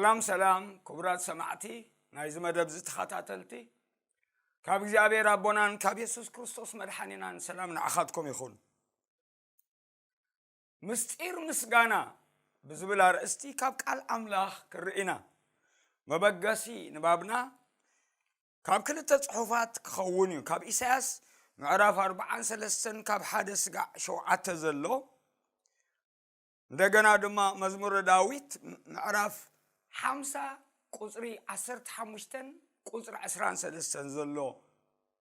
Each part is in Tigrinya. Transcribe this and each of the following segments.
ሰላም ሰላም፣ ክቡራት ሰማዕቲ ናይዚ መደብ ዝተኸታተልቲ፣ ካብ እግዚኣብሔር ኣቦናን ካብ የሱስ ክርስቶስ መድሓኒናን ሰላም ንዓኻትኩም ይኹን። ምስጢር ምስጋና ብዝብል ኣርእስቲ ካብ ቃል ኣምላኽ ክርኢ ኢና። መበገሲ ንባብና ካብ ክልተ ጽሑፋት ክኸውን እዩ። ካብ ኢሳያስ ምዕራፍ ኣርብዓን ሰለስተን ካብ ሓደ ስጋዕ ሸውዓተ ዘሎ፣ እንደገና ድማ መዝሙረ ዳዊት ምዕራፍ ሓምሳ ቁጽሪ ዓሰርተ ሓሙሽተን ቁጽሪ ዕስራን ሰለስተን ዘሎ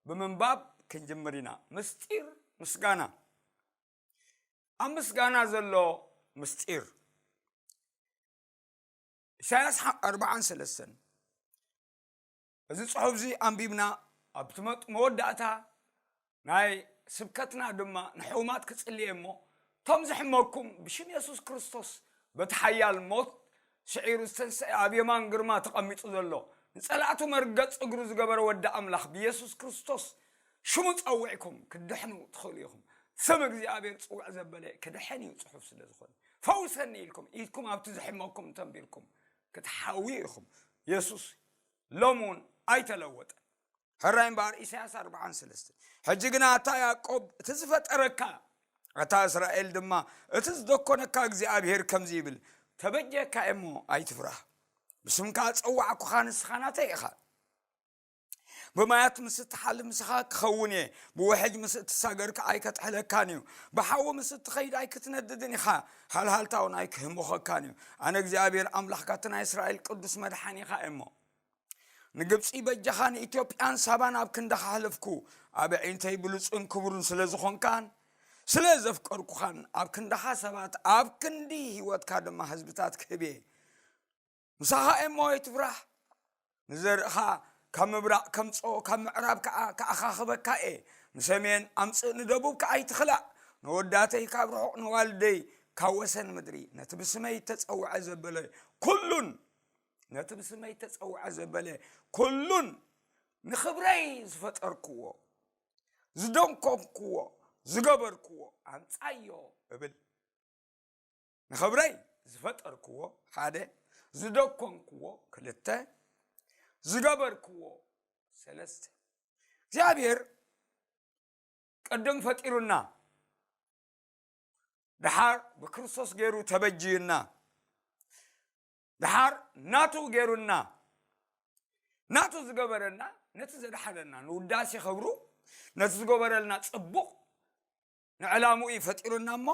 ብምንባብ ክንጅምር ኢና። ምስጢር ምስጋና። ኣብ ምስጋና ዘሎ ምስጢር። ኢሳያስ ሓ-፣ ኣርብዓን ሰለስተን። እዚ ጽሑፍ እዚ ኣንቢብና ኣብቲ መጥ-፣ መወዳእታ ናይ ስብከትና ድማ ንሕሙማት ክጽልየ እሞ፣ እቶም ዝሕመኩም ብሽም የሱስ ክርስቶስ በቲ ሓያል ሞት ስዒሩ ዝተንስአ ኣብ የማን ግርማ ተቐሚጡ ዘሎ ንጸላእቱ መርገጽ እግሩ ዝገበረ ወዲ ኣምላኽ ብየሱስ ክርስቶስ ሽሙ ጸዊዕኩም ክትድሕኑ ትኽእሉ ኢኹም። ስም እግዚኣብሔር ጽውዕ ዘበለ ክድሕን እዩ ጽሑፍ ስለ ዝኾነ። ፈውሰኒ ኢልኩም ኢድኩም ኣብቲ ዝሕመኩም እንተንቢርኩም ክትሓውዩ ኢኹም። የሱስ ሎም እውን ኣይተለወጠን። ሕራይ እምበኣር ኢሳያስ ኣርብዓን ሰለስተን። ሕጂ ግና ኣታ ያዕቆብ እቲ ዝፈጠረካ፣ ኣታ እስራኤል ድማ እቲ ዝደኮነካ እግዚኣብሔር ከምዚ ይብል፣ ተበጀካ እሞ ኣይትፍራህ። ብስምካ ጸዋዕኩኻ ንስኻ ናተይ ኢኻ። ብማያት ምስ እትሓልፍ ምሳኻ ክኸውን እየ፣ ብውሕጅ ምስ እትሳገር ከኣ ኣይከጥሕለካን እዩ። ብሓዊ ምስ እትኸይድ ኣይክትነድድን ኢኻ፣ ሃልሃልታ እውን ኣይክህምኾካን እዩ። ኣነ እግዚኣብሔር ኣምላኽካ እቲ ናይ እስራኤል ቅዱስ መድሓኒኻ እየ እሞ። ንግብጺ በጃኻ ንኢትዮጵያን ሳባን ኣብ ክንዳኻ ኣሕለፍኩ፣ ኣብ ኣዒንተይ ብሉጽን ክቡርን ስለ ዝኾንካን ስለ ዘፍቀርኩኻን ኣብ ክንዳኻ ሰባት ኣብ ክንዲ ህይወትካ ድማ ህዝብታት ክህብ እየ። ምሳኻ እየ እሞ ኣይትፍራህ። ንዘርእኻ ካብ ምብራቕ ከምጽኦ ካብ ምዕራብ ከኣ ከኣኻኽበካ እየ። ንሰሜን ኣምጽእ ንደቡብ ከኣ ኣይትኽላእ። ነወዳተይ ካብ ርሑቕ ነዋልደይ ካብ ወሰን ምድሪ ነቲ ብስመይ እተጸውዐ ዘበለ ኩሉን ነቲ ብስመይ እተጸውዐ ዘበለ ኩሉን ንኽብረይ ዝፈጠርክዎ ዝደንኮንክዎ ዝገበርክዎ ኣምጻዮ እብል። ንኽብረይ ዝፈጠርክዎ ሓደ፣ ዝደኮንክዎ ክልተ፣ ዝገበርክዎ ሰለስተ። እግዚኣብሔር ቅድም ፈጢሩና፣ ደሓር ብክርስቶስ ገይሩ ተበጅዩና፣ ደሓር ናቱ ገይሩና፣ ናቱ ዝገበረና ነቲ ዘድሓነና ንውዳሴ ክብሩ ነቲ ዝገበረልና ጽቡቕ ንዕላምኡ እዩ ፈጢሩና እሞ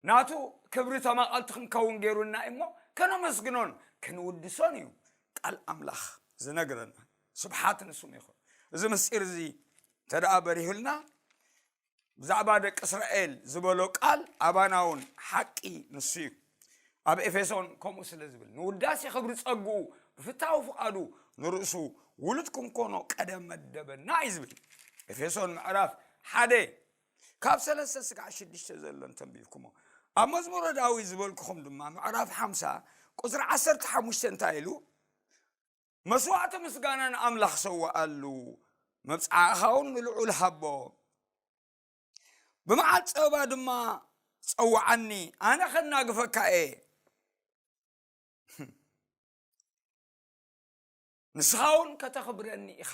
ናቱ ክብሪ ተማቐልቲ ክንከውን ገይሩና እዩ እሞ ከነመስግኖን ክንውድሶን እዩ ቃል ኣምላኽ ዝነግረና። ስብሓት ንስሙ ይኹን። እዚ ምስጢር እዚ እንተ ደኣ በሪሁልና ብዛዕባ ደቂ እስራኤል ዝበሎ ቃል ኣባና እውን ሓቂ ንሱ እዩ። ኣብ ኤፌሶን ከምኡ ስለ ዝብል ንውዳሴ ክብሪ ጸግኡ ብፍታዊ ፍቓዱ ንርእሱ ውሉድ ክንኮኖ ቀደም መደበና እዩ ዝብል። ኤፌሶን ምዕራፍ ሓደ ካብ ሰለስተ ስጋዕ ሽዱሽተ ዘሎ እንተንቢብኩሞ። ኣብ መዝሙረ ዳዊት ዝበልኩኹም ድማ ምዕራፍ ሓምሳ ቁጽሪ ዓሰርተ ሓሙሽተ እንታይ ኢሉ? መስዋዕቲ ምስጋና ንኣምላኽ ሰውኣሉ፣ መብጽዓኻ እውን ንልዑል ሃቦ። ብመዓል ጸበባ ድማ ጸውዓኒ፣ ኣነ ኸናግፈካ እየ። ንስኻ እውን ከተኽብረኒ ኢኻ።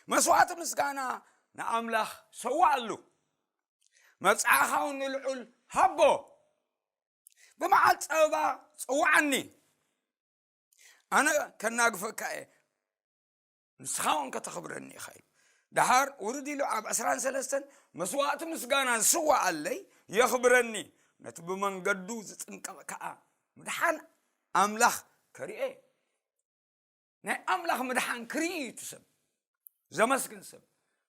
መስዋዕቲ ምስጋና ንኣምላኽ ሰውኣሉ፣ መብጽዓኻ እውን ንልዑል ሃቦ። ብመዓል ጸበባ ጸውዓኒ፣ ኣነ ከናግፈካ እየ፣ ንስኻ እውን ከተኽብረኒ ኢኻ ኢሉ። ደሓር ውርድ ኢሉ ኣብ ዕስራን ሰለስተን መስዋዕቲ ምስጋና ዝስዋኣለይ የኽብረኒ፣ ነቲ ብመንገዱ ዝጥንቀቕ ከኣ ምድሓን ኣምላኽ ከርእዮ እዩ። ናይ ኣምላኽ ምድሓን ክርኢ እዩ እቲ ሰብ። ዘመስግን ሰብ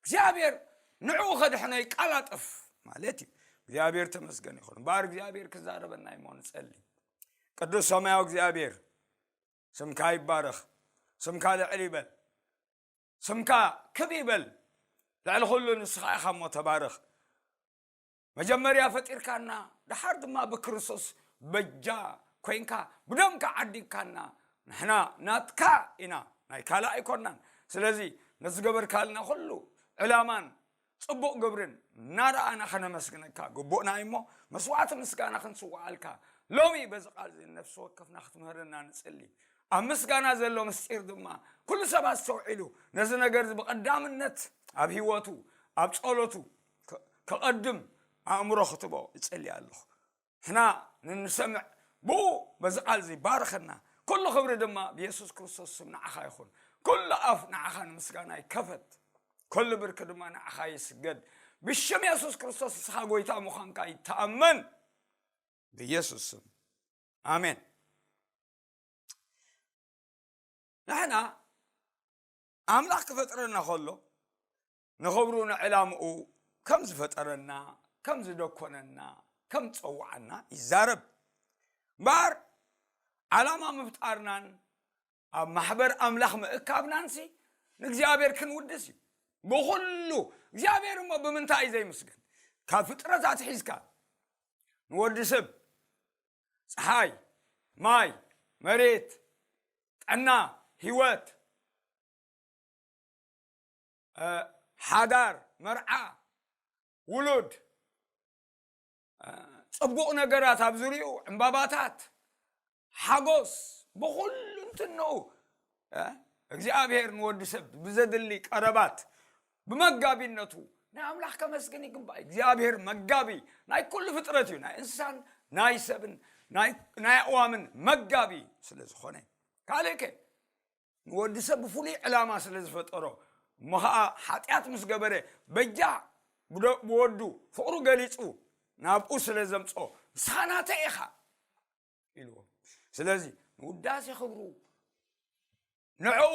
እግዚኣብሔር ንዕኡ ከድሕኖ ይቃላጠፍ ማለት እዩ። እግዚኣብሔር ተመስገን ይኹን። እምበኣር እግዚኣብሔር ክዛረበና እዩ እሞ ንጸሊ። ቅዱስ ሰማያዊ እግዚኣብሔር ስምካ ይባረኽ፣ ስምካ ልዕል ይበል፣ ስምካ ክብ ይበል። ልዕሊ ኩሉ ንስኻ ኢኻ እሞ ተባረኽ። መጀመርያ ፈጢርካና፣ ደሓር ድማ ብክርስቶስ በጃ ኮይንካ፣ ብደምካ ዓዲግካና። ንሕና ናትካ ኢና፣ ናይ ካልእ ኣይኮናን። ስለዚ ነቲ ዝገበርካልና ኩሉ ዕላማን ጽቡቕ ግብርን እናረኣና ከነመስግነካ ግቡእና እዩ እሞ፣ መስዋዕቲ ምስጋና ክንስውዓልካ ሎሚ በዚ ቃል እዚ ነፍሲ ወከፍና ክትምህረና ንጽሊ። ኣብ ምስጋና ዘሎ ምስጢር ድማ ኩሉ ሰብ ኣስተውዒሉ ነዚ ነገር እዚ ብቐዳምነት ኣብ ህይወቱ፣ ኣብ ጸሎቱ ከ-፣ ከቐድም ኣእምሮ ክትቦ እጸሊ ኣለኹ። ንሕና ንንሰምዕ ብኡ በዚ ቃል እዚ ባርኸና። ኩሉ ክብሪ ድማ ብየሱስ ክርስቶስ ስም ንዓኻ ይኹን። ኩሉ ኣፍ ንዓኻ ንምስጋና ይከፈት። ኩሉ ብርኪ ድማ ንዓኻ ይስገድ። ብሽም የሱስ ክርስቶስ ንስኻ ጎይታ ምዃንካ ይተኣመን። ብየሱስ ስም ኣሜን። ንሕና ኣምላኽ ክፈጥረና ከሎ ንኽብሩ ንዕላምኡ ከም ዝፈጠረና፣ ከም ዝደኮነና፣ ከም ዝጸውዓና ይዛረብ። እምበኣር ዓላማ ምፍጣርናን ኣብ ማሕበር ኣምላኽ ምእካብናንሲ ንእግዚኣብሔር ክንውድስ እዩ። ብኹሉ እግዚኣብሔር እሞ ብምንታይ እዩ ዘይምስገን? ካብ ፍጥረታት ሒዝካ ንወዲ ሰብ ጸሓይ፣ ማይ፣ መሬት፣ ጥዕና፣ ህይወት፣ እ፣ ሓዳር፣ መርዓ፣ ውሉድ፣ እ፣ ጽቡቕ ነገራት ኣብ ዙሪኡ፣ ዕምባባታት፣ ሓጎስ፣ ብኹሉ እንትንኡ፣ እ፣ እግዚኣብሔር ንወዲ ሰብ ብዘድሊ ቀረባት ብመጋቢነቱ ናይ ኣምላኽ ከመስግን ይግባእ። እግዚኣብሔር መጋቢ ናይ ኩሉ ፍጥረት እዩ፣ ናይ እንስሳን ናይ ሰብን ናይ፣ ናይ ኣእዋምን መጋቢ ስለ ዝኾነ። ካልእ ከ ንወዲ ሰብ ብፍሉይ ዕላማ ስለ ዝፈጠሮ፣ እሞ ኸዓ ሓጢኣት ምስ ገበረ በጃ ብዶ-፣ ብወዱ ፍቕሩ ገሊጹ ናብኡ ስለ ዘምጾ፣ ንስኻ ናተይ ኢኻ ኢልዎ። ስለዚ ንውዳሴ ክብሩ ንዕኡ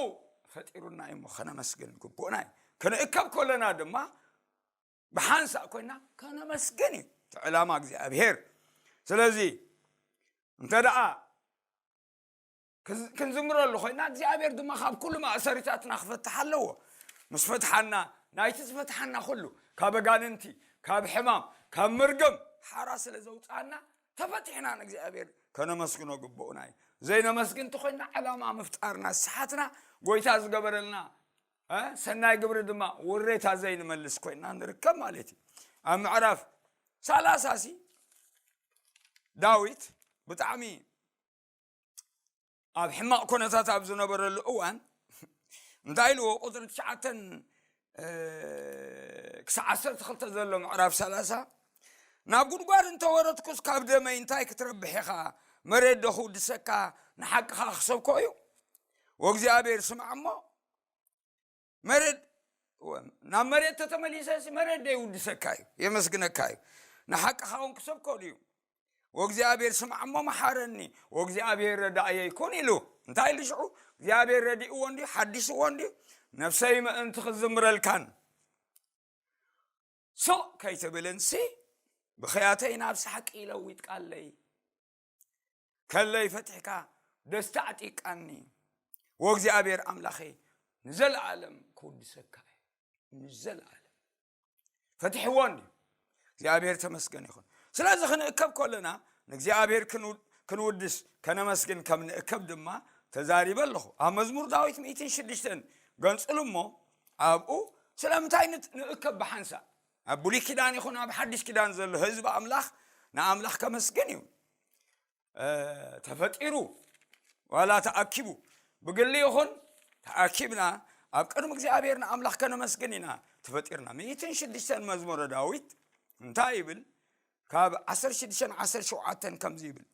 ፈጢሩና እዩ እሞ ከነመስግን ግቡእና እዩ። ክንእከብ ከለና ድማ ብሓንሳእ ኮይና ከነመስግን እዩ እቲ ዕላማ እግዚኣብሔር። ስለዚ እንተ ደኣ ክዝ-፣ ክንዝምረሉ ኮይና እግዚኣብሔር ድማ ካብ ኩሉ ማእሰሪታትና ክፈትሕ ኣለዎ። ምስ ፈትሓና ናይቲ ዝፈትሓና ኩሉ ካብ ኣጋንንቲ፣ ካብ ሕማም፣ ካብ ምርግም ሓራ ስለ ዘውፅኣና ተፈቲሕና ንእግዚኣብሔር ከነመስግኖ ግቡእና እዩ። ዘይነመስግን እንተኮይና ዕላማ ምፍጣርና ዝሰሓትና፣ ጎይታ ዝገበረልና እ፣ ሰናይ ግብሪ ድማ ውሬታ ዘይንመልስ ኮይና ንርከብ ማለት እዩ። ኣብ ምዕራፍ ሰላሳ ሲ ዳዊት ብጣዕሚ ኣብ ሕማቕ ኩነታት ኣብ ዝነበረሉ እዋን እንታይ ኢልዎ? ቁፅሪ ትሽዓተን፣ እ፣ ክሳዕ ዓሰርተ ክልተ ዘሎ ምዕራፍ ሰላሳ፣ ናብ ጉድጓድ እንተወረድኩስ ካብ ደመይ እንታይ ክትረብሕ ኢኻ? መሬት ዶ ክውድሰካ ንሓቅኻ ክሰብኮ እዩ? ወእግዚኣብሔር ስማዕ እሞ መሬት፣ ናብ መሬት ተተመሊሰ ሲ መሬት ዶ ይውድሰካ እዩ፣ የመስግነካ እዩ። ንሓቅኻ እውን ክሰብኮ ድዩ? ወእግዚኣብሔር ስማዕ እሞ መሓረኒ፣ ወእግዚኣብሔር ረዳእየ ይኩን ኢሉ። እንታይ ኢሉ ሽዑ? እግዚኣብሔር ረዲእዎ እንድዩ፣ ሓዲስዎ እንድዩ። ነፍሰይ ምእንቲ ክዝምረልካን ስቕ ከይትብልን ሲ ብኽያተይ ናብ ሳሕቂ ለዊጥካለይ። ከለይ ፈቲሕካ ደስታ ኣዕጢቃኒ። ወእግዚኣብሔር ኣምላኸይ ንዘለኣለም ክውድሰካ እየ። ንዘለኣለም ፈቲሕዎ እንድዩ። እግዚኣብሔር ተመስገን ይኹን። ስለዚ ክንእከብ ከለና ንእግዚኣብሔር ክንው-፣ ክንውድስ ከነመስግን ከም ንእከብ ድማ ተዛሪበ ኣለኹ። ኣብ መዝሙር ዳዊት ሚእትን ሽዱሽተን ገንጽሉ እሞ ኣብኡ ስለምንታይ ንት-፣ ንእከብ ብሓንሳእ? ኣብ ብሉይ ኪዳን ይኹን ኣብ ሓድሽ ኪዳን ዘሎ ህዝቢ ኣምላኽ ንኣምላኽ ከመስግን እዩ። እ፣ ተፈጢሩ ዋላ ተኣኪቡ ብግሊ ይኹን ተኣኪብና ኣብ ቅድሚ እግዚኣብሔር ንኣምላኽ ከነመስግን ኢና ተፈጢርና። ሚእትን ሽዱሽተን መዝሙረ ዳዊት እንታይ ይብል? ካብ ዓሰርተ ሽዱሽተን ዓሰርተ ሸውዓተን ከምዚ ይብል።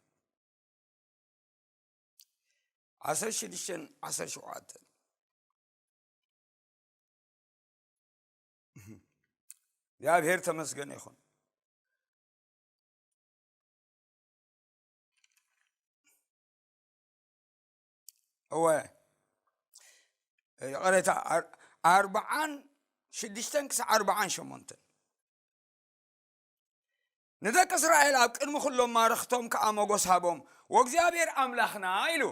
ዓሰርተ ሽዱሽተን ዓሰርተ ሸውዓተን። እግዚኣብሔር ተመስገን ይኹን። እወ፣ ይቕሬታ፣ ኣር-፣ ኣርብዓን ሽዱሽተን ክሳዕ ኣርብዓን ሸሞንተን። ንደቂ እስራኤል ኣብ ቅድሚ ኩሎም ማረኽቶም ከኣ ሞጎስ ሃቦም፣ "ወእግዚኣብሔር ኣምላኽና" ኢሉ።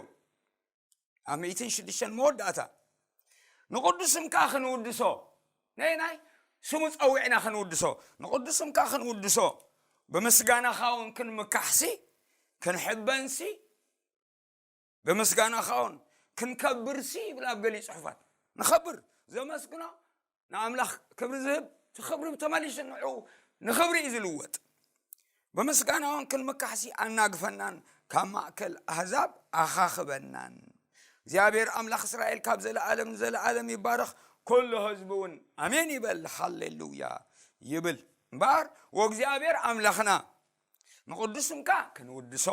ኣብ ሚእትን ሽዱሽተን መወዳእታ፣ "ንቕዱስ ስምካ ክንውድሶ", ነየናይ ስሙ ጸዊዕና ክንውድሶ፣ "ንቕዱስ ስምካ ክንውድሶ፣ ብምስጋናኻ እውን ክንምካሕሲ፣ ክንሕበንሲ፣ ብምስጋናኻ እውን ክንከብርሲ" ይብል ኣብ ገሊእ ጽሑፋት። ንኸብር፣ ዘመስግኖ፣ ንኣምላኽ ክብሪ ዝህብ፣ እቲ ክብሪ ተመሊሱ ንዕኡ ንኽብሪ እዩ ዝልወጥ። ብምስጋናውን ክንምካሕሲ ኣናግፈናን ካብ ማእከል ኣህዛብ ኣኻኽበናን። እግዚኣብሔር ኣምላኽ እስራኤል ካብ ዘለዓለም ንዘለዓለም ይባረኽ፣ ኩሉ ህዝቢ እውን ኣሜን ይበል፣ ሃሌሉያ ይብል። እምበኣር ወእግዚኣብሔር ኣምላኽና ንቕዱስ ስምካ ክንውድሶ፣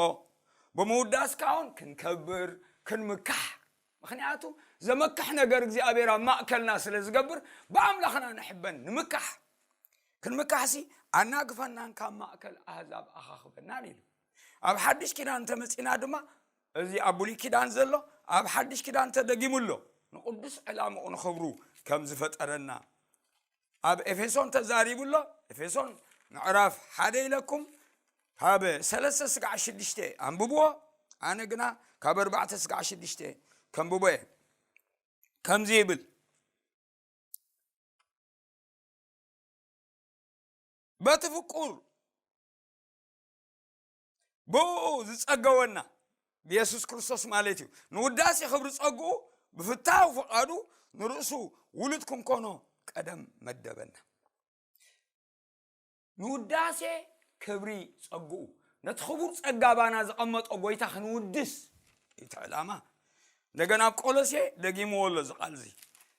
ብምውዳስካ እውን ክንከብር፣ ክንምካሕ። ምኽንያቱ ዘመክሕ ነገር እግዚኣብሔር ኣብ ማእከልና ስለ ዝገብር ብኣምላኽና ንሕበን ንምካሕ። ክንምካሕሲ ኣናግፈናን ካብ ማእከል ኣህዛብ ኣኻኽበናን ኢሉ። ኣብ ሓድሽ ኪዳን እንተመጺና ድማ እዚ ኣብ ብሉይ ኪዳን ዘሎ ኣብ ሓድሽ ኪዳን ተደጊሙ ኣሎ። ንቕዱስ ዕላምኡ ንኽብሩ ከም ዝፈጠረና ኣብ ኤፌሶን ተዛሪቡ ኣሎ። ኤፌሶን ምዕራፍ ሓደ ኢለኩም ካብ ሰለስተ ስጋዕ ሽዱሽተ ኣንብብዎ። ኣነ ግና ካብ ኣርባዕተ ስጋዕ ሽዱሽተ ከንብቦ እየ። ከምዚ ይብል፣ በቲ ፍቁር ብኡ ዝጸገወና ብየሱስ ክርስቶስ ማለት እዩ። ንውዳሴ ክብሪ ጸግኡ ብፍታው ፍቓዱ ንርእሱ ውሉድ ክንኮኖ ቀደም መደበና። ንውዳሴ ክብሪ ጸግኡ ነቲ ክቡር ጸጋ ባና ዘቐመጦ ጎይታ ክንውድስ እቲ ዕላማ። እንደገና ኣብ ቆሎሴ ደጊምዎ ኣሎ እዚ ቃል እዚ።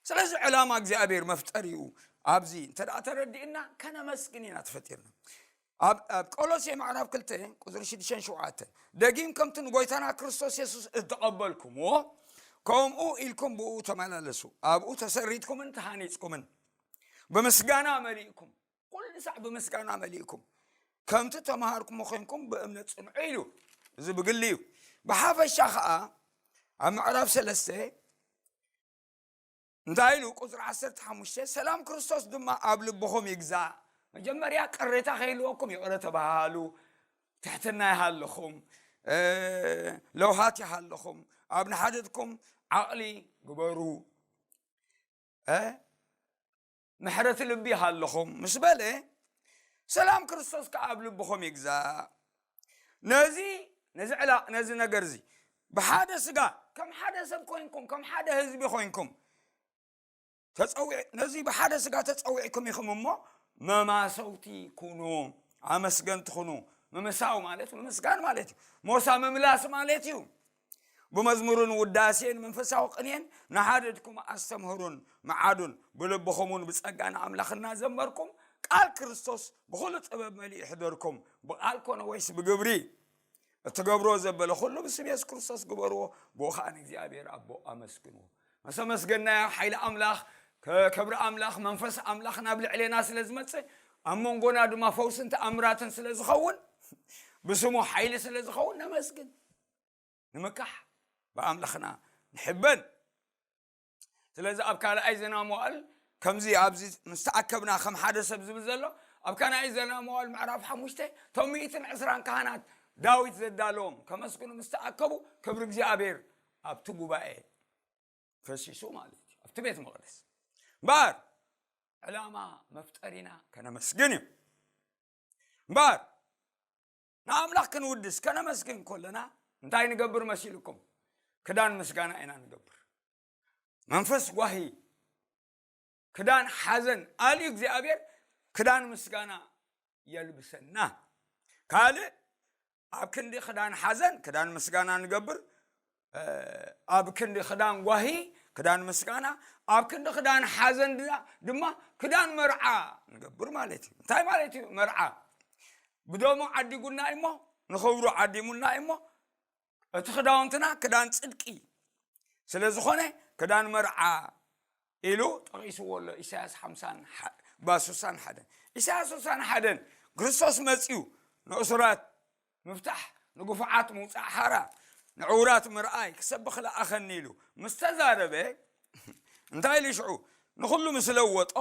ስለዚ ዕላማ እግዚኣብሔር መፍጠሪኡ ኣብዚ እንተ ደኣ ተረዲእና ከነመስግን ኢና ተፈጢርና። ኣብ ኣብ ቆሎሴ ምዕራፍ ክልተ ቁጽሪ ሽዱሽተን ሸውዓተን፣ ደጊም ከምቲ ንጎይታና ክርስቶስ የሱስ እተቐበልኩምዎ ከምኡ ኢልኩም ብኡ ተመላለሱ፣ ኣብኡ ተሰሪትኩምን ተሃኒጽኩምን፣ ብምስጋና መሊእኩም፣ ኩሉ ሳዕ ብምስጋና መሊእኩም፣ ከምቲ ተምሃርኩሞ ኮይንኩም ብእምነት ጽንዑ ኢሉ። እዚ ብግሊ እዩ። ብሓፈሻ ኸኣ ኣብ ምዕራፍ ሰለስተ እንታይ ኢሉ? ቁጽሪ ዓሰርተ ሓሙሽተ፣ ሰላም ክርስቶስ ድማ ኣብ ልብኹም ይግዛእ። መጀመርያ ቅሬታ ከይህልወኩም ይቕረ ተባሃሉ፣ ትሕትና ይሃልኹም፣ እ፣ ለውሃት ይሃልኹም፣ ኣብ ንሓደድኩም ዓቕሊ ግበሩ፣ እ፣ ምሕረት ልቢ ይሃልኹም ምስ በለ፣ ሰላም ክርስቶስ ከኣ ኣብ ልብኹም ይግዛእ። ነዚ ነዚ ዕላ ነዚ ነገር እዚ ብሓደ ስጋ ከም ሓደ ሰብ ኮይንኩም ከም ሓደ ህዝቢ ኮይንኩም ተጸዊዕ ነዚ ብሓደ ስጋ ተጸዊዕኩም ኢኹም እሞ መማሰውቲ ኩኑ፣ ኣመስገንቲ ኩኑ። ምምሳው ማለት ምምስጋን ማለት እዩ። ሞሳ ምምላስ ማለት እዩ። ብመዝሙርን ውዳሴን መንፈሳዊ ቅኔን ንሓደድኩም ኣስተምህሩን መዓዱን፣ ብልብኹም እውን ብጸጋ ንኣምላኽ እናዘመርኩም ቃል ክርስቶስ ብኹሉ ጥበብ መሊኡ ይሕደርኩም። ብቃል ኮነ ወይስ ብግብሪ እትገብርዎ ዘበለ ኩሉ ብስም የሱስ ክርስቶስ ግበርዎ፣ ብኡ ኸኣ ንእግዚኣብሔር ኣቦ ኣመስግንዎ። መሰመስገናዮ ሓይሊ ኣምላኽ፣ ከ-፣ ክብሪ ኣምላኽ፣ መንፈስ ኣምላኽ ናብ ልዕሌና ስለ ዝመጽእ፣ ኣብ መንጎና ድማ ፈውስን ተኣምራትን ስለ ዝኸውን፣ ብስሙ ሓይሊ ስለ ዝኸውን ነመስግን። ንምካሕ ብኣምላኽና ንሕበን። ስለዚ ኣብ ካልኣይ ዜና መዋእል ከምዚ ኣብዚ ምስ ተኣከብና ከም ሓደ ሰብ ዝብል ዘሎ፣ ኣብ ካልኣይ ዜና መዋእል ምዕራፍ ሓሙሽተ እቶም ሚእትን ዕስራን ካህናት ዳዊት ዘዳለዎም ከመስግኑ ምስ ተኣከቡ ክብሪ እግዚኣብሔር ኣብቲ ጉባኤ ፈሲሱ ማለት እዩ፣ ኣብቲ ቤት መቕደስ። እምበኣር ዕላማ መፍጠሪና ከነመስግን እዩ። እምበኣር ንኣምላኽ ክንውድስ ከነመስግን ከለና እንታይ ንገብር መሲልኩም? ክዳን ምስጋና ኢና ንገብር። መንፈስ ጓሂ፣ ክዳን ሓዘን ኣልዩ እግዚኣብሔር ክዳን ምስጋና የልብሰና። ካልእ ኣብ ክንዲ ክዳን ሓዘን ክዳን ምስጋና ንገብር፣ እ፣ ኣብ ክንዲ ክዳን ጓሂ ክዳን ምስጋና፣ ኣብ ክንዲ ክዳን ሓዘን ድ-፣ ድማ ክዳን መርዓ ንገብር ማለት እዩ። እንታይ ማለት እዩ መርዓ? ብደሙ ዓዲጉና እሞ፣ ንኽብሩ ዓዲሙና እሞ፣ እቲ ክዳውንትና ክዳን ጽድቂ ስለ ዝኾነ ክዳን መርዓ ኢሉ ጠቒስዎ ኣሎ። ኢሳያስ ሓምሳን ሓ-፣ ባ ስሳን ሓደን። ኢሳያስ ስሳን ሓደን ክርስቶስ መጺኡ ንእሱራት ምፍታሕ፣ ንግፉዓት ምውጻእ ሓራ፣ ንዕውራት ምርኣይ፣ ክሰብኽ ለኣኸኒ ኢሉ ምስ ተዛረበ፣ እንታይ ኢሉ ሽዑ? ንኹሉ ምስ ለወጦ፣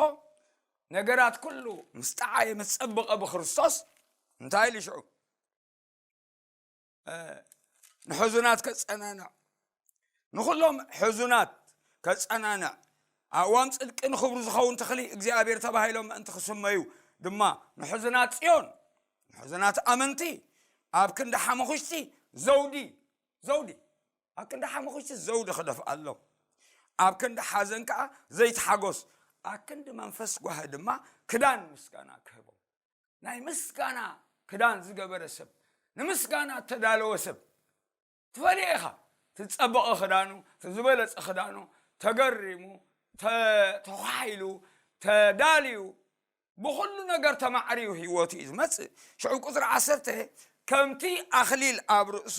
ነገራት ኩሉ ምስ ጠዓየ፣ ምስ ጸበቐ ብክርስቶስ፣ እንታይ ኢሉ ሽዑ? እ፣ ንሕዙናት ከጸናንዕ፣ ንኹሎም ሕዙናት ከጸናንዕ፣ ኣእዋም ጽድቂ ንኽብሩ ዝኸውን ተኽሊ እግዚኣብሔር ተባሂሎም ምእንቲ ክስመዩ ድማ፣ ንሕዙናት ጽዮን፣ ንሕዙናት ኣመንቲ፣ ኣብ ክንዲ ሓመኹሽቲ ዘውዲ፣ ዘውዲ፣ ኣብ ክንዲ ሓመኹሽቲ ዘውዲ ክደፍኣሎም፣ ኣብ ክንዲ ሓዘን ከኣ ዘይትሓጎስ፣ ኣብ ክንዲ መንፈስ ጓሂ ድማ ክዳን ምስጋና ክህቦም። ናይ ምስጋና ክዳን ዝገበረ ሰብ፣ ንምስጋና እተዳለወ ሰብ ትፈልዮ ኢኻ። እቲ ዝጸበቐ ክዳኑ፣ እቲ ዝበለጸ ክዳኑ፣ ተገሪሙ፣ ተ-፣ ተዃሒሉ፣ ተዳልዩ፣ ብኹሉ ነገር ተማዕርዩ ህይወቱ እዩ ዝመጽእ። ሽዑ ቁጽሪ ዓሰርተ፣ ከምቲ ኣኽሊል ኣብ ርእሱ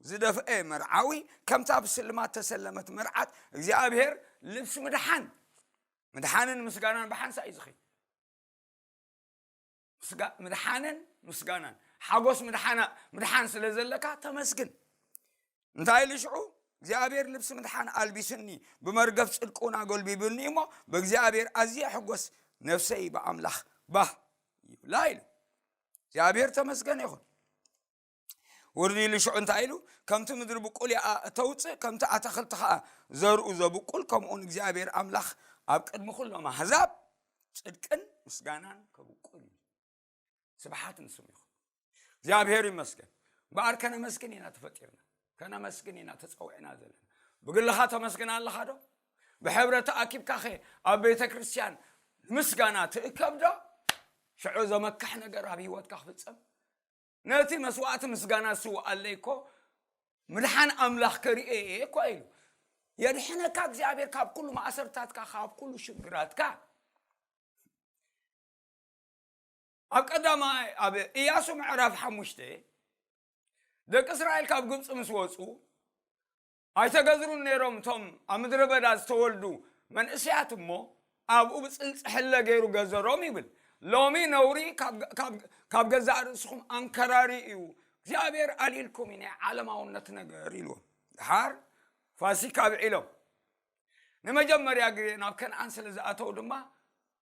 ዝደፍአ መርዓዊ፣ ከምታ ብስልማት ተሰለመት መርዓት እግዚኣብሔር ልብሲ ምድሓን፣ ምድሓንን ምስጋናን ብሓንሳእ እዩ ዝኸይድ። ምስጋ-፣ ምድሓንን ምስጋናን፣ ሓጎስ ምድሓና-፣ ምድሓን ስለ ዘለካ ተመስግን። እንታይ ኢሉ ሽዑ? እግዚኣብሔር ልብሲ ምድሓን ኣልቢስኒ፣ ብመርገፍ ጽድቁን ኣጎልቢብኒ እሞ፣ ብእግዚኣብሔር ኣዝየ ሕጎስ፣ ነፍሰይ ብኣምላኽ ባህ ይብላ ኢሉ። እግዚኣብሔር ተመስገን ይኹን። ውርድ ኢሉ ሽዑ እንታይ ኢሉ? ከምቲ ምድሪ ብቁል ያኣ እተውፅእ፣ ከምቲ ኣታኽልቲ ኸኣ ዘርኡ ዘብቁል፣ ከምኡ ንእግዚኣብሔር ኣምላኽ ኣብ ቅድሚ ኩሎም ኣህዛብ ጽድቅን ምስጋናን ከብቁል እዩ። ስብሓት ንስሙ ይኹን። እግዚኣብሔር ይመስገን። እምበኣር ከነመስግን ኢና ተፈጢርና፣ ከነመስግን ኢና ተጸዊዕና ዘለና። ብግልኻ ተመስግን ኣለኻ ዶ? ብሕብረት ተኣኪብካ ኸ ኣብ ቤተ ክርስቲያን ምስጋና ትእከብ ዶ? ሽዑ ዘመክሕ ነገር ኣብ ህይወትካ ክፍጸም? ነቲ መስዋዕቲ ምስጋና ዝስውኣለይ እኮ ምድሓን ኣምላኽ ከርእየ እየ እኮ ኢሉ። የድሕነካ እግዚኣብሔር ካብ ኩሉ ማእሰርታትካ፣ ካብ ኩሉ ሽግራትካ። ኣብ ቀዳማይ፣ ኣብ ኢያሱ ምዕራፍ ሓሙሽተ፣ ደቂ እስራኤል ካብ ግብፂ ምስ ወፁ ኣይተገዝሩን ነይሮም። እቶም ኣብ ምድረ በዳ ዝተወልዱ መንእሰያት እሞ ኣብኡ ብፅልፂ ሕለ ገይሩ ገዘሮም ይብል። ሎሚ ነውሪ ካብ፣ ካብ፣ ካብ ገዛእ ርእስኹም ኣንከራሪ እዩ፣ እግዚኣብሔር ኣልኢልኩም እዩ ናይ ዓለማውነት ነገር ኢልዎም። ድሓር ፋሲካ ኣብዒሎም። ንመጀመርያ ግዜ ናብ ከነኣን ስለ ዝኣተው ድማ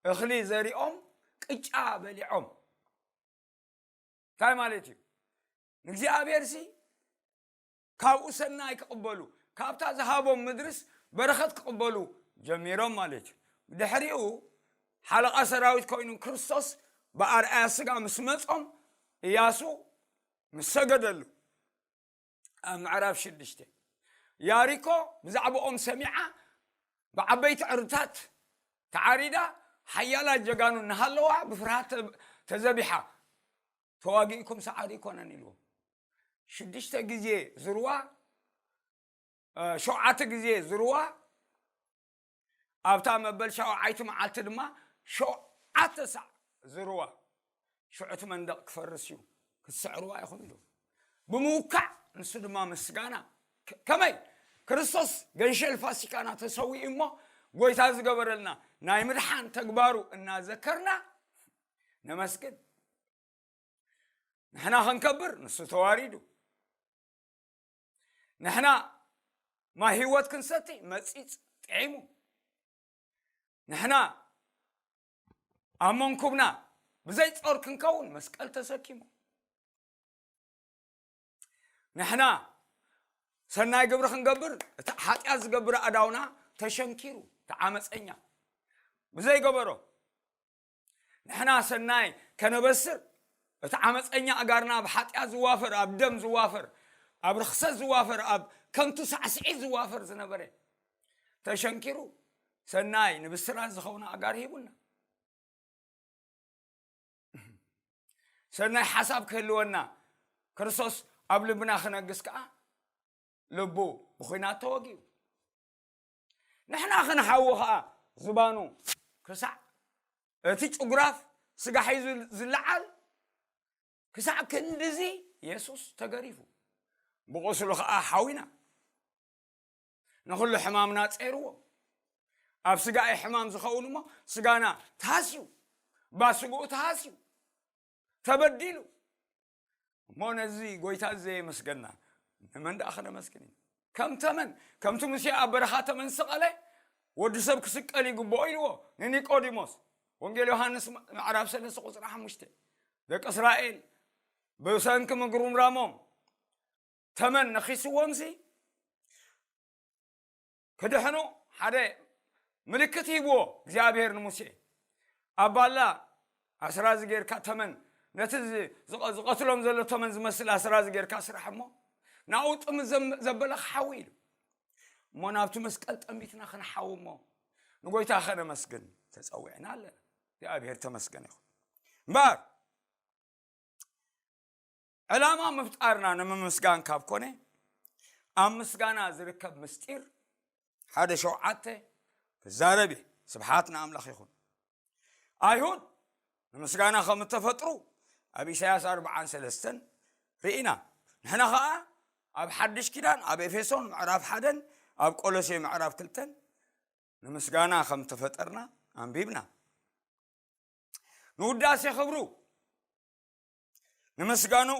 እኽሊ ዘሪኦም ቅጫ በሊዖም። እንታይ ማለት እዩ? ንእግዚኣብሔርሲ ካብኡ ሰናይ ክቕበሉ፣ ካብታ ዝሃቦም ምድርስ በረኸት ክቕበሉ ጀሚሮም ማለት እዩ። ድሕሪኡ ሓለቓ ሰራዊት ኮይኑ ክርስቶስ ብኣርኣያ ስጋ ምስ መጾም እያሱ ምስ ሰገደሉ ኣብ ምዕራፍ ሽዱሽተ፣ ያሪኮ ብዛዕባኦም ሰሚዓ ብዓበይቲ ዕርድታት ተዓሪዳ፣ ሓያላት ጀጋኑ እናሃለዋ ብፍርሃት ተ-፣ ተዘቢሓ። ተዋጊእኩም ሰዓሪ ኣይኮነን ኢልዎም። ሽዱሽተ ግዜ ዝርዋ፣ እ፣ ሸውዓተ ግዜ ዝርዋ፣ ኣብታ መበል ሸውዓይቲ መዓልቲ ድማ ሸውዓተ ሳዕ ዝርዋ። ሽዑ እቲ መንደቕ ክፈርስ እዩ፣ ክትስዕርዋ ኢኹም ኢሉ። ብምውካዕ ንሱ ድማ ምስጋና። ከ-፣ ከመይ? ክርስቶስ ገንሸል ፋሲካና ተሰዊኡ እሞ፣ ጎይታ ዝገበረልና ናይ ምድሓን ተግባሩ እናዘከርና ነመስግን። ንሕና ክንከብር ንሱ ተዋሪዱ። ንሕና ማይ ህይወት ክንሰቲ መጺጽ ጥዒሙ። ንሕና ኣብ መንኩብና ብዘይ ጾር ክንከውን መስቀል ተሰኪሙ። ንሕና ሰናይ ግብሪ ክንገብር እቲ ሓጢኣት ዝገብር ኣእዳውና ተሸንኪሩ፣ እቲ ዓመፀኛ ብዘይገበሮ። ንሕና ሰናይ ከነበስር እቲ ዓመፀኛ ኣእጋርና ኣብ ሓጢኣት ዝዋፈር፣ ኣብ ደም ዝዋፈር፣ ኣብ ርኽሰት ዝዋፈር፣ ኣብ ከንቱ ሳዕስዒት ዝዋፈር ዝነበረ ተሸንኪሩ፣ ሰናይ ንብስራት ዝኸውን ኣእጋር ሂቡና። ሰናይ ሓሳብ ክህልወና፣ ክርስቶስ ኣብ ልብና ክነግስ ከኣ ልቡ ብኹናት ተወጊኡ። ንሕና ክንሓዊ ከኣ ዝባኑ ክሳዕ እቲ ጭጉራፍ ስጋ ሒዙ ዝለዓል ክሳዕ ክንድዚ የሱስ ተገሪፉ። ብቁስሉ ከኣ ሓዊና። ንኹሉ ሕማምና ጸይርዎ። ኣብ ስጋኤ ሕማም ዝኸውን እሞ ስጋና ተሃስዩ፣ ባስግኡ ተሃስዩ፣ ተበዲሉ። እሞ ነዚ ጎይታ እዚ ዘየመስገና ንመን ደኣ ክነመስግን ኢና? ከም ተመን፣ ከምቲ ሙሴ ኣብ በረኻ ተመን ዝሰቐለ፣ ወዲ ሰብ ክስቀል ይግብኦ ኢልዎ ንኒቆዲሞስ። ወንጌል ዮሃንስ ምዕራፍ ሰለስተ ቁጽሪ ሓሙሽተ። ደቂ እስራኤል ብሰንኪ ምግሩምራሞም ተመን ነኺስዎምሲ፣ ክድሕኑ ሓደ ምልክት ሂብዎ እግዚኣብሔር ንሙሴ። ኣብ ባላ ኣስራዚ ጌርካ ተመን፣ ነቲ ዝ-፣ ዝቐ-፣ ዝቐትሎም ዘሎ ተመን ዝመስል ኣስራዚ ጌርካ ስራሕ እሞ፣ ናብኡ ጥምት ዘም-፣ ዘበለ ክሓዊ ኢሉ። እሞ ናብቲ መስቀል ጠሚትና ክንሓዊ እሞ፣ ንጎይታ ከነመስግን ተጸዊዕና ኣለና። እግዚኣብሔር ተመስገን ይኹን። እምበኣር፣ ዕላማ ምፍጣርና ንምምስጋን ካብ ኮነ፣ ኣብ ምስጋና ዝርከብ ምስጢር ሓደ ሸውዓተ ክዛረብ እየ። ስብሓት ንኣምላኽ ይኹን። ኣይሁድ ንምስጋና ከም እተፈጥሩ ኣብ ኢሳያስ ኣርብዓን ሰለስተን ርኢና። ንሕና ኸኣ ኣብ ሓድሽ ኪዳን ኣብ ኤፌሶን ምዕራፍ ሓደን ኣብ ቆሎሴ ምዕራፍ ክልተን ንምስጋና ከም እተፈጠርና ኣንቢብና። ንውዳሴ ክብሩ፣ ንምስጋንኡ።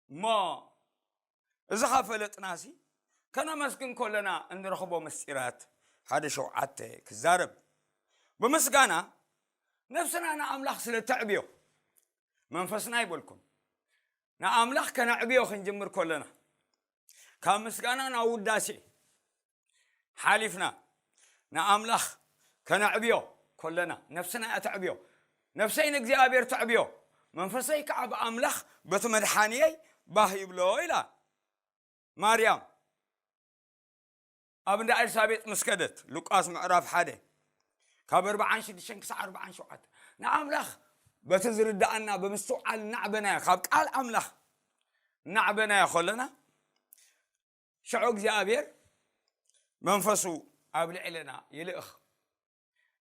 እሞ እዚ ካብ ፈለጥናሲ፣ ከነመስግን ከለና እንረኽቦ ምስጢራት ሓደ ሸውዓተ ክዛረብ። ብምስጋና ነፍስና ንኣምላኽ ስለ ተዕብዮ፣ መንፈስና ይበልኩም፣ ንኣምላኽ ከነዕብዮ ክንጅምር ከለና፣ ካብ ምስጋና ናብ ውዳሴ ሓሊፍና ንኣምላኽ ከነዕብዮ ከለና፣ ነፍስና እያ ተዕብዮ። ነፍሰይ ንእግዚኣብሔር ተዕብዮ፣ መንፈሰይ ከዓ ብኣምላኽ በቲ መድሓንየይ ባህ ይብሎ ኢላ ማርያም ኣብ እንዳ ኤልሳቤጥ ምስ ከደት። ሉቃስ ምዕራፍ ሓደ ካብ ኣርብዓን ሽዱሽተን ክሳዕ ኣርብዓን ሸውዓተ። ንኣምላኽ በቲ ዝርድኣና ብምስትውዓል እናዕበናዮ፣ ካብ ቃል ኣምላኽ እናዕበናዮ ከለና፣ ሽዑ እግዚኣብሔር መንፈሱ ኣብ ልዕለና ይልእኽ።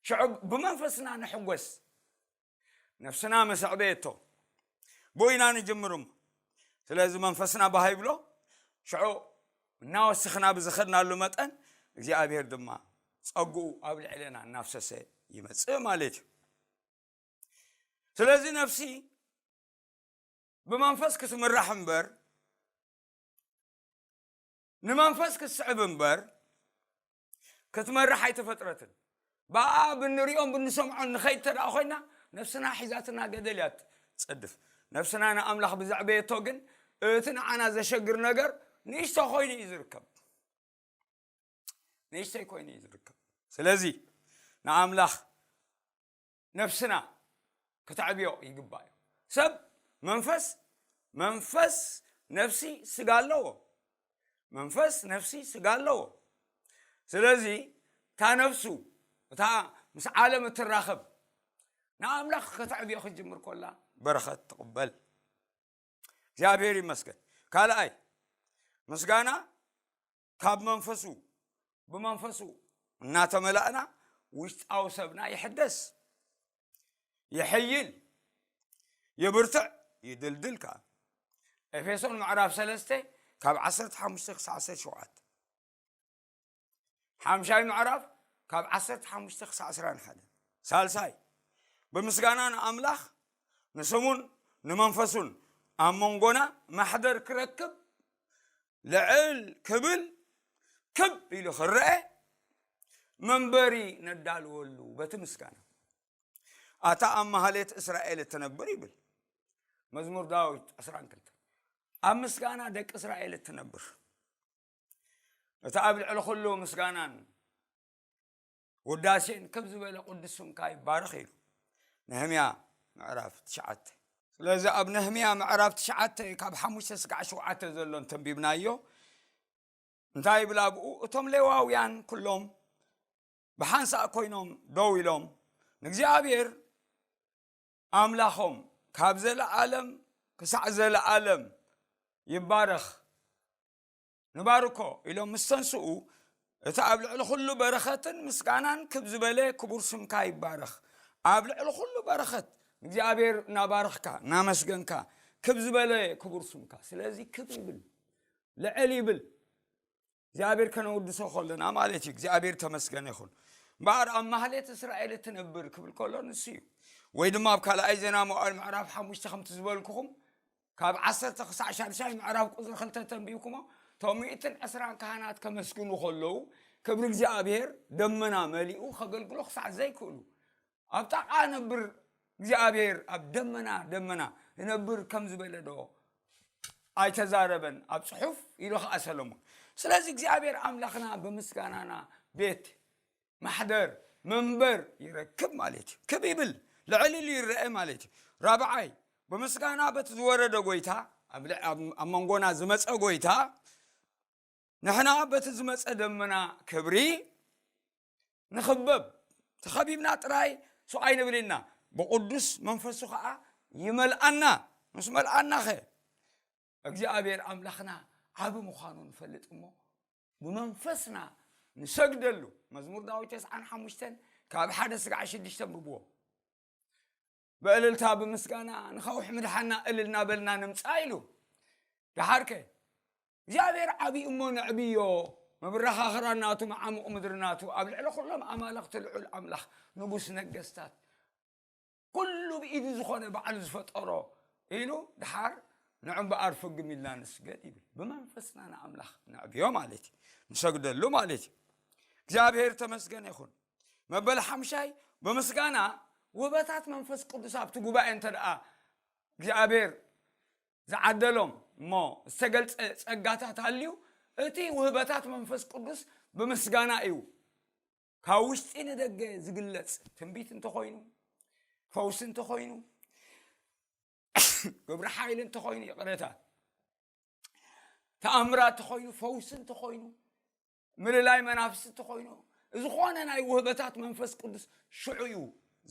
ሽዑ ብመንፈስና ንሕጎስ። ነፍስና መሰዕበየቶ። ብኡ ኢና ንጅምር እሞ። ስለዚ መንፈስና ባህ ይብሎ። ሽዑ እናወሰኽና ብዝኸድናሉ መጠን እግዚኣብሔር ድማ ጸግኡ ኣብ ልዕለና እናፍሰሰ ይመጽእ ማለት እዩ። ስለዚ ነፍሲ ብመንፈስ ክትምራሕ እምበር፣ ንመንፈስ ክትስዕብ እምበር ክትመራሕ ኣይተፈጥረትን። ብኣ ብንሪኦም ብንሰምዖን ንኸይድ እንተ ደኣ ኮይና፣ ነፍስና ሒዛትና ገደል እያ ትጸድፍ። ነፍስና ንኣምላኽ ብዘዕበየቶ ግን፣ እቲ ንዓና ዘሸግር ነገር ንእሽቶ ኮይኑ እዩ ዝርከብ። ንእሽተይ ኮይኑ እዩ ዝርከብ። ስለዚ ንኣምላኽ ነፍስና ከተዕብዮ ይግባእ እዩ። ሰብ መንፈስ፣ መንፈስ፣ ነፍሲ፣ ስጋ ኣለዎ። መንፈስ፣ ነፍሲ፣ ስጋ ኣለዎ። ስለዚ እታ ነፍሱ፣ እታ ምስ ዓለም እትራኸብ፣ ንኣምላኽ ከተዕብዮ ክትጅምር ከላ በረኸት ትቕበል። እግዚኣብሔር ይመስገን። ካልኣይ፣ ምስጋና ካብ መንፈሱ፣ ብመንፈሱ እናተመላእና ውሽጣዊ ሰብና ይሕደስ፣ ይሕይል፣ ይብርትዕ፣ ይድልድል ከኣ። ኤፌሶን ምዕራፍ ሰለስተ ካብ ዓሰርተ ሓሙሽተ ክሳዕ ዓሰርተ ሸውዓተ። ሓምሻይ ምዕራፍ ካብ ዓሰርተ ሓሙሽተ ክሳዕ ዕስራን ሓደን። ሳልሳይ፣ ብምስጋና ንኣምላኽ፣ ንስሙን ንመንፈሱን ኣብ መንጎና ማሕደር ክረክብ፣ ልዕል ክብል፣ ክብ ኢሉ ክረአ፣ መንበሪ ነዳልወሉ በቲ ምስጋና። ኣታ ኣብ ማህሌት እስራኤል እትነብር ይብል መዝሙር ዳዊት ዕስራን ክልተን። ኣብ ምስጋና ደቂ እስራኤል እትነብር። እቲ ኣብ ልዕሊ ኩሉ ምስጋናን ውዳሴን ክብ ዝበለ ቅዱስ ስምካ ይባረኽ ኢሉ ነህምያ ምዕራፍ ትሽዓተ። ስለዚ ኣብ ነህምያ ምዕራፍ ትሽዓተ ካብ ሓሙሽተ ስጋዕ ሸውዓተ ዘሎ እንተንቢብናዮ፣ እንታይ ይብል ኣብኡ? እቶም ሌዋውያን ኩሎም ብሓንሳእ ኮይኖም ደው ኢሎም፣ ንእግዚኣብሔር ኣምላኾም ካብ ዘለኣለም ክሳዕ ዘለኣለም ይባረኽ፣ ንባርኮ ኢሎም ምስ ተንስኡ፣ እቲ ኣብ ልዕሊ ኩሉ በረኸትን ምስጋናን ክብ ዝበለ ክቡር ስምካ ይባረኽ። ኣብ ልዕሊ ኩሉ በረኸት እግዚኣብሔር እናባረኽካ እናመስገንካ ክብ ዝበለ ክቡር ስምካ። ስለዚ ክብ ይብል፣ ልዕል ይብል። እግዚኣብሔር ከነውድሶ ከለና ማለት እዩ። እግዚኣብሔር ተመስገነ ይኹን። እምበኣር ኣብ ማህሌት እስራኤል እትነብር ክብል ከሎ ንሱ እዩ። ወይ ድማ ኣብ ካልኣይ ዜና መዋዕል ምዕራፍ ሓሙሽተ ከምቲ ዝበልኩኹም ካብ ዓሰርተ ክሳዕ ሻድሻይ ምዕራፍ ቁፅሪ ክልተ ተንቢብኩሞ፣ እቶም ሚእትን ዕስራን ካህናት ከመስግኑ ከለዉ፣ ክብሪ እግዚኣብሔር ደመና መሊኡ ከገልግሎ ክሳዕ ዘይክእሉ፣ ኣብ ጣቓ ነብር እግዚኣብሔር ኣብ ደመና፣ ደመና ይነብር ከም ዝበለ ዶ ኣይተዛረበን ኣብ ጽሑፍ? ኢሉ ኸዓ ሰሎሞን። ስለዚ እግዚኣብሔር ኣምላኽና ብምስጋናና ቤት ማሕደር መንበር ይረክብ ማለት እዩ። ክብ ይብል፣ ልዕል ኢሉ ይረአ ማለት እዩ። ራብዓይ፣ ብምስጋና በቲ ዝወረደ ጎይታ፣ ኣብ ል-፣ ኣብ፣ ኣብ መንጎና ዝመጸ ጎይታ፣ ንሕና በቲ ዝመጸ ደመና ክብሪ ንኽበብ፣ ተኸቢብና ጥራይ ስቕ ኣይንብል ኢና፣ ብቅዱስ መንፈሱ ኸዓ ይመልኣና። ምስ መልኣናኸ እግዚኣብሔር ኣምላኽና ዓቢ ምዃኑ ንፈልጥ እሞ ብመንፈስና ንሰግደሉ። መዝሙር ዳዊት ተስዓን ሓሙሽተን ካብ ሓደ ስጋዕ ሽዱሽተ ብብዎ። ብእልልታ ብምስጋና ንኸውሒ ምድሓና እልል እናበልና ንምጻእ ኢሉ። ደሓርከ እግዚኣብሔር ዓብዪ እሞ ንዕብዮ። ምብራኻኽራ ናቱ፣ መዓሙቕ ምድሪ ናቱ፣ ኣብ ልዕሊ ኩሎም ኣማልኽቲ ልዑል ኣምላኽ፣ ንጉስ ነገስታት፣ ኩሉ ብኢዱ ዝኾነ ባዕሉ ዝፈጠሮ ኢሉ፣ ደሓር ንዑ እምበኣር ፍግም ኢልና ንስገድ ይብል። ብመንፈስና ንኣምላኽ ነዕብዮ ማለት እዩ፣ ንሰግደሉ ማለት እዩ። እግዚኣብሔር ተመስገን ይኹን። መበል ሓምሻይ፣ ብምስጋና ውህበታት መንፈስ ቅዱስ ኣብቲ ጉባኤ እንተ ደኣ እግዚኣብሔር ዝዓደሎም እሞ ዝተገልጸ ጸጋታት ኣልዩ፣ እቲ ውህበታት መንፈስ ቅዱስ ብምስጋና እዩ ካብ ውሽጢ ንደገ ዝግለጽ። ትንቢት እንተኾይኑ፣ ፈውሲ እንተኾይኑ፣ ግብሪ ሓይሊ እንተኾይኑ፣ ይቕረታ፣ ተኣምራት እንተኾይኑ፣ ፈውሲ እንተኾይኑ፣ ምልላይ መናፍስቲ እንተኾይኑ፣ ዝኾነ ናይ ውህበታት መንፈስ ቅዱስ ሽዑ እዩ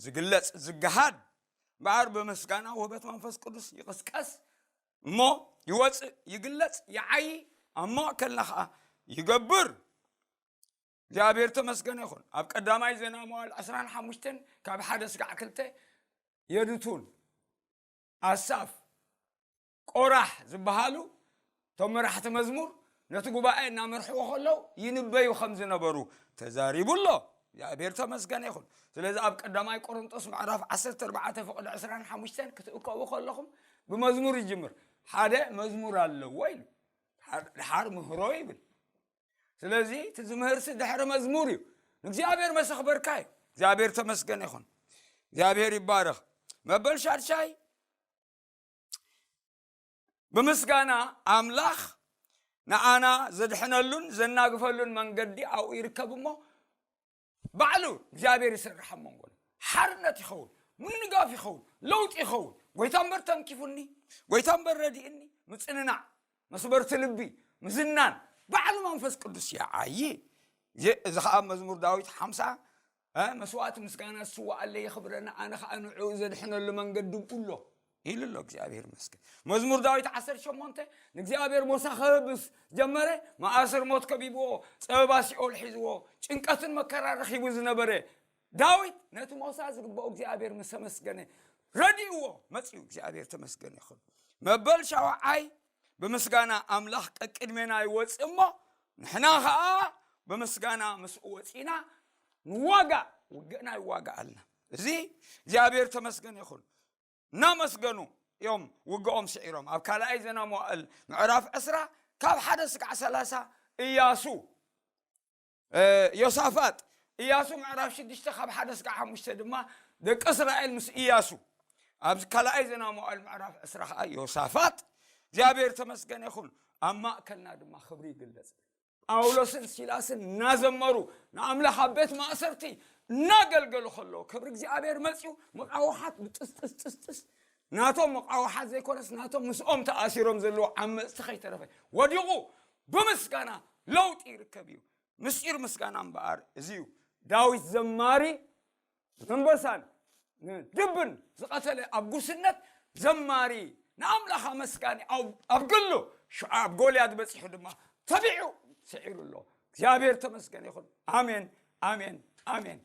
ዝግለጽ፣ ዝገሃድ። እምበኣር ብምስጋና ውህበት መንፈስ ቅዱስ ይቕስቀስ እሞ ይወጽእ፣ ይግለጽ፣ ይዓዪ፣ ኣብ ማእከልና ኸኣ ይገብር። እግዚኣብሔር ተመስገነ ይኹን። ኣብ ቀዳማይ ዜና መዋዕል ዕስራን ሓሙሽተን ካብ ሓደ ስጋዕ ክልተ፣ የዱቱን፣ ኣሳፍ፣ ቆራሕ ዝበሃሉ እቶም መራሕቲ መዝሙር ነቲ ጉባኤ እናመርሕዎ ከለዉ ይንበዩ ከም ዝነበሩ ተዛሪቡ ኣሎ። እግዚኣብሔር ተመስገነ ይኹን። ስለዚ ኣብ ቀዳማይ ቆሮንጦስ ምዕራፍ ዓሰርተ ኣርባዕተ ፍቕዲ ዕስራን ሓሙሽተን ክትእከቡ ከለኹም ብመዝሙር ይጅምር። ሓደ መዝሙር ኣለዎ ኢሉ። ድሓር ምህሮ ይብል። ስለዚ እቲ ዝምህርሲ ድሕሪ መዝሙር እዩ። ንእግዚኣብሔር መሰኽበርካ እዩ። እግዚኣብሔር ተመስገን ይኹን። እግዚኣብሔር ይባረኽ። መበል ሻድሻይ ብምስጋና ኣምላኽ ንኣና ዘድሕነሉን ዘናግፈሉን መንገዲ ኣብኡ ይርከብ እሞ ባዕሉ እግዚኣብሔር ይሰርሕ ኣብ መንጎና። ሓርነት ይኸውን፣ ምንጋፍ ይኸውን፣ ለውጢ ይኸውን። ጎይታ እምበር ተንኪፉኒ፣ ጎይታ እምበር ረዲእኒ፣ ምጽንናዕ፣ መስበርቲ ልቢ፣ ምዝናን ባዕሉ መንፈስ ቅዱስ ይዓዪ። እዚ ኸዓ መዝሙር ዳዊት ሓምሳ፣ መስዋዕቲ ምስጋና ዝስዋኣለይ የኽብረኒ፣ ኣነ ኸዓ ንዕኡ ዘድሕነሉ መንገዲ ብኡ ኣሎ ኢሉ ኣሎ። እግዚኣብሔር ይመስገን። መዝሙር ዳዊት ዓሰርተ ሸሞንተ ንእግዚኣብሔር ሞሳ ክህብ ምስ ጀመረ፣ መኣስር ሞት ከቢብዎ፣ ጸበባ ሲኦል ሒዝዎ፣ ጭንቀትን መከራ ረኺቡ ዝነበረ ዳዊት ነቲ ሞሳ ዝግብኦ እግዚኣብሔር ምስ ኣመስገነ ረዲእዎ መጺኡ። እግዚኣብሔር ተመስገን ይኹን። መበል ሻውዓይ ብምስጋና ኣምላኽ ቀቅድሜና ይወጽእ እሞ ንሕና ኸኣ ብምስጋና ምስኡ ወጺእና ንዋጋእ፣ ውግእና ይዋጋኣልና። እዚ እግዚኣብሔር ተመስገን ይኹን። እናመስገኑ እዮም ውግኦም ስዒሮም። ኣብ ካልኣይ ዜና መዋእል ምዕራፍ ዕስራ ካብ ሓደ ስጋዕ ሰላሳ እያሱ ዮሳፋጥ፣ እያሱ ምዕራፍ ሽዱሽተ ካብ ሓደ ስጋዕ ሓሙሽተ ድማ ደቂ እስራኤል ምስ እያሱ። ኣብ ካልኣይ ዜና መዋእል ምዕራፍ ዕስራ ከዓ ዮሳፋጥ እግዚኣብሔር ተመስገን ይኹን ኣብ ማእከልና ድማ ክብሪ ይግለጽ። ጳውሎስን ሲላስን እናዘመሩ ንኣምላኽ ኣብ ቤት ማእሰርቲ እናገልገሉ ከለዉ ክብሪ እግዚኣብሔር መጺኡ መቃውሓት ብጥስጥስጥስጥስ ናቶም መቃውሓት ዘይኮነስ ናቶም ምስኦም ተኣሲሮም ዘለዉ ዓመፅቲ ከይተረፈ ወዲቑ ብምስጋና ለውጢ ይርከብ እዩ። ምስጢር ምስጋና እምበኣር እዚ እዩ። ዳዊት ዘማሪ ንኣንበሳን ንድብን ዝቐተለ ኣብ ጉስነት ዘማሪ ንኣምላኽ ኣመስጋኒ ኣብ ግሉ ሽዓ ኣብ ጎልያድ በፂሑ ድማ ተቢዑ ስዒሩ ኣሎ። እግዚኣብሔር ተመስገን ይኹን። ኣሜን ኣሜን ኣሜን።